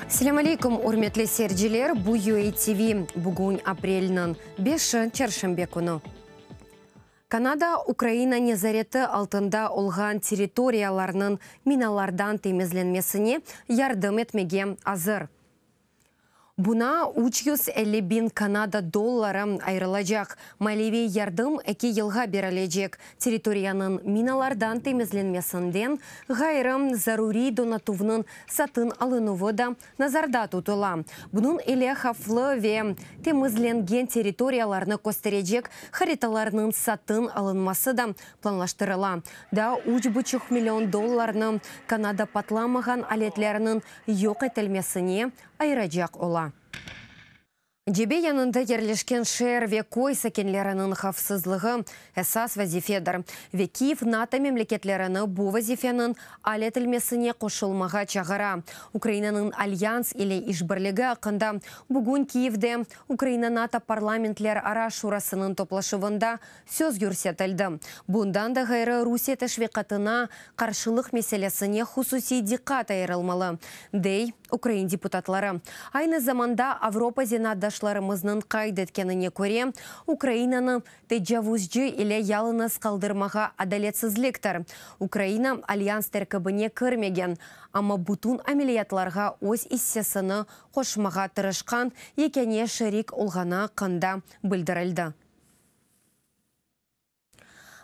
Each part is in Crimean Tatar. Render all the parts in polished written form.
Selâm aleyküm, ürmetli seyirciler, bu UA TV, bugün aprelniñ beşi, çarşenbe künü. Kanada Ukraina nezareti altında olğan territoriyalarnıñ minalardan temizlenmesine yardım etmege azır. Buña 350 biñ Kanada dolları ayırılacaq. Maliyeviy yardım eki yılğa berilecek. Territoriyanıñ minalardan temizlenmesinden ğayrı, zaruriy donatuvnıñ satın alınuvı da nazarda tutula. Bunıñ ile havflı ve temizlengen territoriyalarnı kösterecek haritalarnıñ satın alınması da planlaştırıla. Daa üç buçuq million dollarnı Kanada patlamağan aletlerniñ yoq etilmesine ayıracaq ola. Cebe yanında yerleşken şeer ve köy sakinleriniñ havfsızlığı esas vazifedir ve Kiyev NATO memleketlerini bu vazifeniñ al etilmesine qoşulmağa çağıra. Ukrainanıñ Alyans ile işbirligi aqqında bugün Kiyevde Ukraina-NATO parlamentlerara şurasınıñ toplaşuvında söz yürsetildi. Bundan da ğayrı, Rusiye teşviqatına qarşılıq meselesine hususiy diqqat ayırılmalı, dey ukrain deputatları. Aynı zamanda, Avropa zenaatdaşlarımıznıñ qayd etkenine köre, Ukrainanı tecavuzcı ile yalıñız qaldırmağa adaletsizliktir. Ukraina Alyans terkibine kirmegen, amma bütün ameliyatlarğa öz issesini qoşmağa tırışqan yekâne şerik olğanı aqqında bildirildi.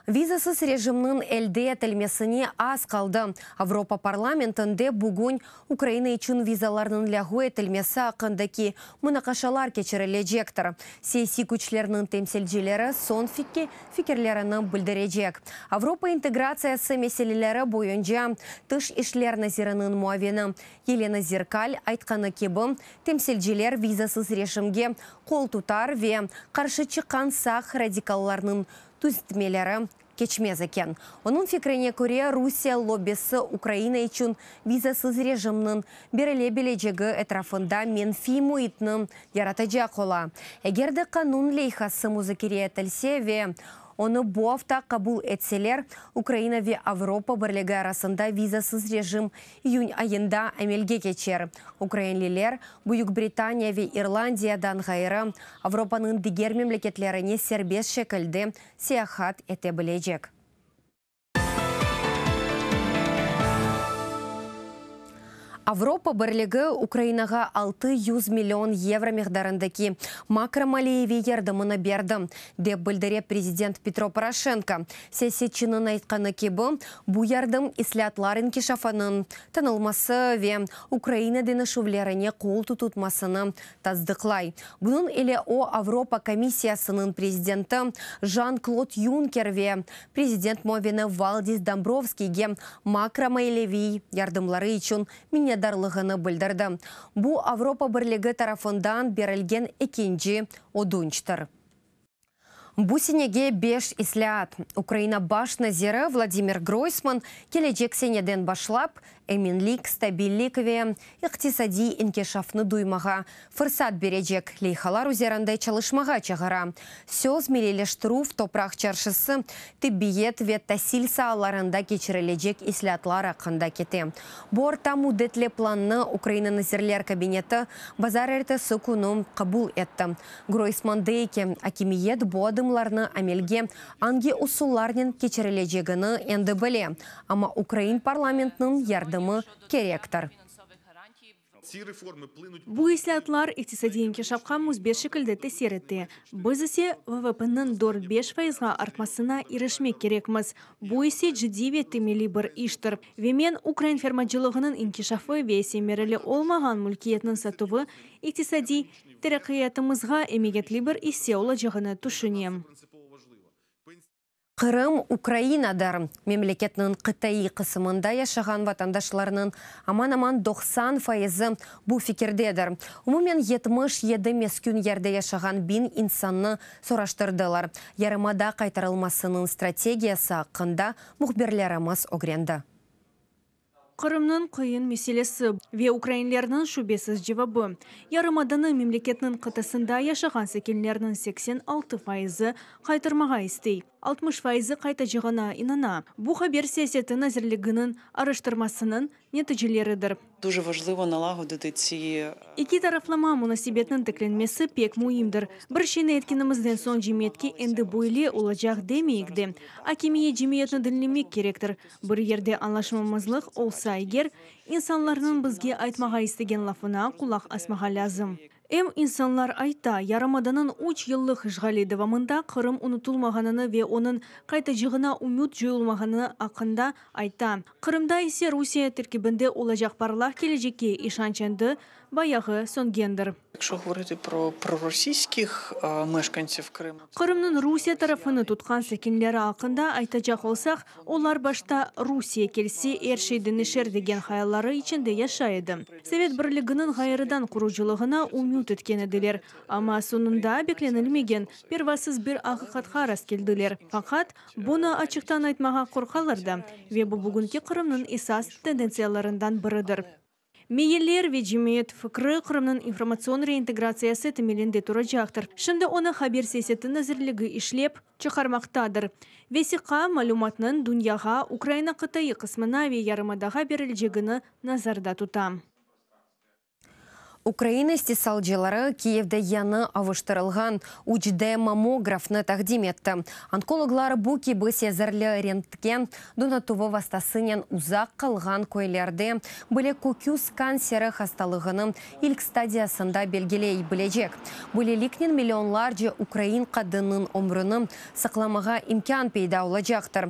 Vizasız rejimniñ elde etilmesine az qaldı. Avropa parlamentinde bugün Ukraina içün vizalarnıñ lâğu etilmesi aqqındaki munaqaşalar keçirilecektir. Siyasiy küçlerniñ temsilcileri soñki fikirlerini bildirecek. Avropa integratsiyası meseleleri boyunca tış işler naziriniñ muavini Yelena Zerkal aytqanı kibi, temsilciler vizasız rejimge qol tutar ve qarşı çıqqan sağ radikallarnıñ tüzetmeleri keçmez eken. Onıñ fikrine köre, Rusiye lobbisi Ukraina içün vizasız rejimniñ berile bilecegi etrafında menfiy müitni yaratacaq ola. Eger de qanun leyhası muzakere etilse ve onı bu afta qabul etseler, Ukraina ve Avropa Birligi arasında vizasız rejim iyün ayında amelge keçer. Ukrainliler Büyük Britaniya ve İrlandiyadan ğayrı, Avropanıñ diger memleketlerine serbest şekilde seyahat ete bilecek. Avropa Birligi Ukrainağa 600 million yevro miqdarındaki makromaliyeviy yardımını berdi, dep bildire prezident Petro Poroşenko. Siyasetçiniñ aytqanı kibi, bu yardım islâatlar inkişafınıñ tanılması ve Ukraina deñişüvlerine qol tututmasını tasdıqlay. Bunıñ ile o, Avropa komissiyasınıñ prezidenti Jan-Klod Yunker ve prezident muavini Valdis Dombrovskiyge makromaliyeviy yardımları içün minnetdarlığını bildirdi. Bu, Avropa Birligi tarafından berilgen ekinci ödünçtir. Bu senege beş islâat. Ukraina baş naziri Vladimir Groysman kelecek seneden başlap, eminlik, stabillik ve iqtisadiy inkişafnı duymağa fırsat berecek leyhalar üzerinde çalışmağa çağıra. Söz milliyleştirüv, topraq çarşısı, tibbiyet ve tasil saalarında keçirilecek islâatlar aqqında kete. Bu orta müddetli plannı Ukraina Nazirler Kabineti bazarertesi künü qabul etti. Groysman dey ki, akimiyet bu adımlarnı amelge angi usullarnen keçirilecegini endi bile, amma ukrain parlamentiniñ yardımı kerektir. Bu islâatlar iqtisadiy inkişafqa müsbet şekilde tesir ete, biz ise VVP-niñ dört-beş fayızğa artmasına irişmek kerekmiz, bu ise ciddiy ve temelli bir iştir. Ve men ukrain fermacılığınıñ inkişafı ve semereli olmağan mülkiyetniñ satuvı iqtisadiy Teraqqiyatımızğa emiyetli bir isse olacağını tüşünem. Qırım, Ukrainadır. Memleketniñ qıtaiy qısımında yaşağan vatandaşlarnıñ aman-aman 90 fayızı bu fikirdedir. Umumen 77 meskün yerde yaşağan biñ insannı soraştırdılar. Yarımada qaytarılmasınıñ strategiyası aqqında mühbirlerimiz ögrendi. Qırımnıñ qıyın meselesi ve ukrainlerniñ şübesiz cevabı. Yarımadanı memleketniñ qıtasında yaşağan sakinlerniñ 86 fayızı qaytarmağa istey, 60 fayızı qaytacağına inana. Bu Haber siyaseti nazirliginiñ araştırmasınıñ neticeleridir. Дуже важливо налагодити ці. Eki taraflama munasebetniñ tiklenmesi pek müimdir. Bir şeyni etkenimizden soñ cemiyetke endi böyle olacaq demeyik de. Akimiyet cemiyetni diñlemek kerektir. Bir yerde añlaşmamazlıq olsa eger, insanlarnıñ bizge aytmağa istegen lafına qulaq asmağa lâzim. Em insanlar ayta, yarımadanıñ üç yıllıq işğali devamında Qırım unutılmağanını ve onıñ qaytacağına ümüt coyulmağanı aqqında ayta. Qırımda ise Rusiye terkibinde olacaq parlaq kelecekke işanç endi bayağı söngendir. Якщо говорити про проросійських мешканців Криму, Qırımnıñ Rusiye tarafını tutqan sakinleri aqqında aytacaq olsaq, olar başta Rusiye kelse er şey deñişer degen hayalları içinde yaşay edi. Sovet Birliginiñ ğayrıdan qurucılığına ümüt etken ediler. Amma soñunda beklenilmegen, pervasız bir aqiqatqa rastkeldiler. Faqat, bunı açıqtan aytmağa qorqalar da, ve bu bugünki Qırımnıñ esas tendentsiyalarından biridir. Meyiller ve cemiyet fikri Qırımnıñ informatsion reintegratsiyası temelinde turacaqtır. Şimdi onı Haber siyaseti nazirligi işlep çıqarmaqtadır. Vesiqa, malümatnıñ dünyağa, Ukraina qıtaiy qısmına ve yarımadağa berilecegini nazarda tuta. Ukraina istisalcıları Kiyevde yañı avuştırılğan üç D mammografnı taqdim etti. Onkologlar bu kibi sezirli rentgen donatuvı vastasınen uzaq qalğan köylerde bile köküs kanseri hastalığını ilk stadiyasında belgiley bilecek. Böyleliknen millionlarca ukrain qadınnıñ ömrüni saqlamağa imkân peyda olacaqtır.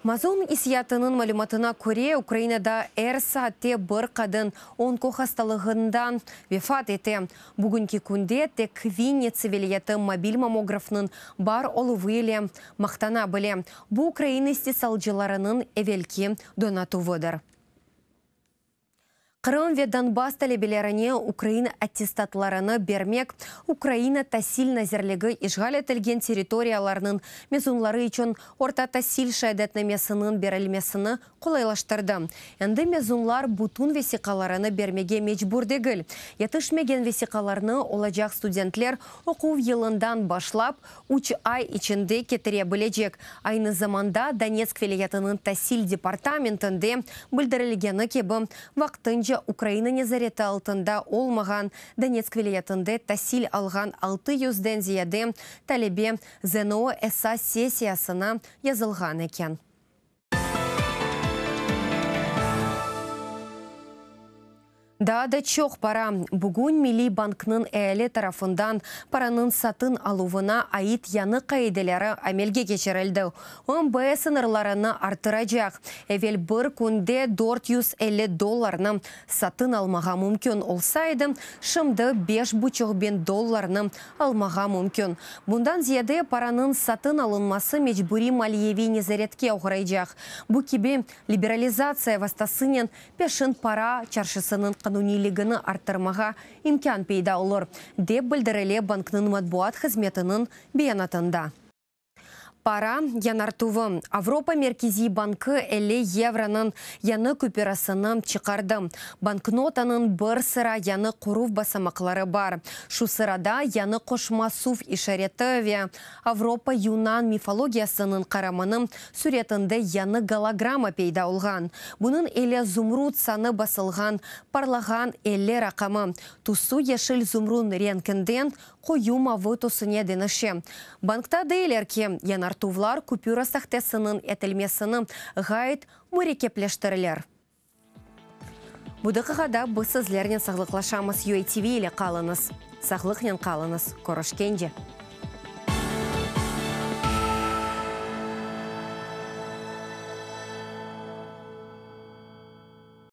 Amazon isiyatınıñ malümatına köre, Ukrainada er saatte bir qadın onko hastalığından vefat ete. Bugünki künde tek Vinnitsa vilâyeti mobil mammografnıñ bar oluvı ile maqtana bile. Bu Ukraina istisalcılarınıñ evelki donatuvıdır. Qırım ve Donbass talebelerine ukrain attestatlarını bermek Ukraina Tasil nazirligi işğal etilgen territoriyalarnıñ mezunları içün orta tasil şeadetnamesiniñ berilmesini qolaylaştırdı. Endi mezunlar bütün vesiqalarını bermege mecbur degil. Yetişmegen vesiqalarnı olacaq studentler oquv yılından başlap üç ay içinde ketire bilecek. Aynı zamanda Donetsk vilâyetiniñ tasil departamentinde bildirilgeni kibi, vaqtınca Ukraina nezareti altında olmağan Donetsk vilâyetinde tasil alğan 600-den ziyade talebe ZNO esas sessiyasına yazılğan eken. Daa da çoq para. Bugün Milliy banknıñ eali tarafından paranıñ satın aluvına ait yañı qaideleri amelge keçirildi. MB sıñırlarını arttıracaq. Evel bir künde 450 dollarnı satın almağa mümkün olsa edi, şimdi beş buçuq biñ dollarnı almağa mümkün. Bundan ziyade paranıñ satın alınması mecburiy maliyeviy nezaretke oğraycaq. Bu kibi liberalizatsiya vastasınen peşin para çarşısınıñ qanuniyligini arttırmağa imkân peyda olur, dep bildirile banknıñ matbuat hızmetiniñ beyanatında. Para yañartuvı. Avropa Merkeziy bankı 50 yevronıñ yañı küpürasını çıqardı. Banknotanıñ bir sıra yañı quruv basamaqları bar. Şu sırada yañı qoşma suv işareti ve Avropa yunan mifologiyasınıñ qaramanı süretinde yañı gologramma peyda olğan. Bunıñ ile zumrut sanı basılğan parlağan 50 raqamı, tüsü yeşil zumrun renkinden qoyu mavı tüsüne deñişe. Bankta deyler ki, yañartuvlar küpüra sahtesiniñ etilmesini ğayet mürekkepleştiriler. Bu daqiqada biz sizlernen sağlıqlaşamız. UATV ile qalıñız. Sağlıqnen qalıñız. Körüşkence.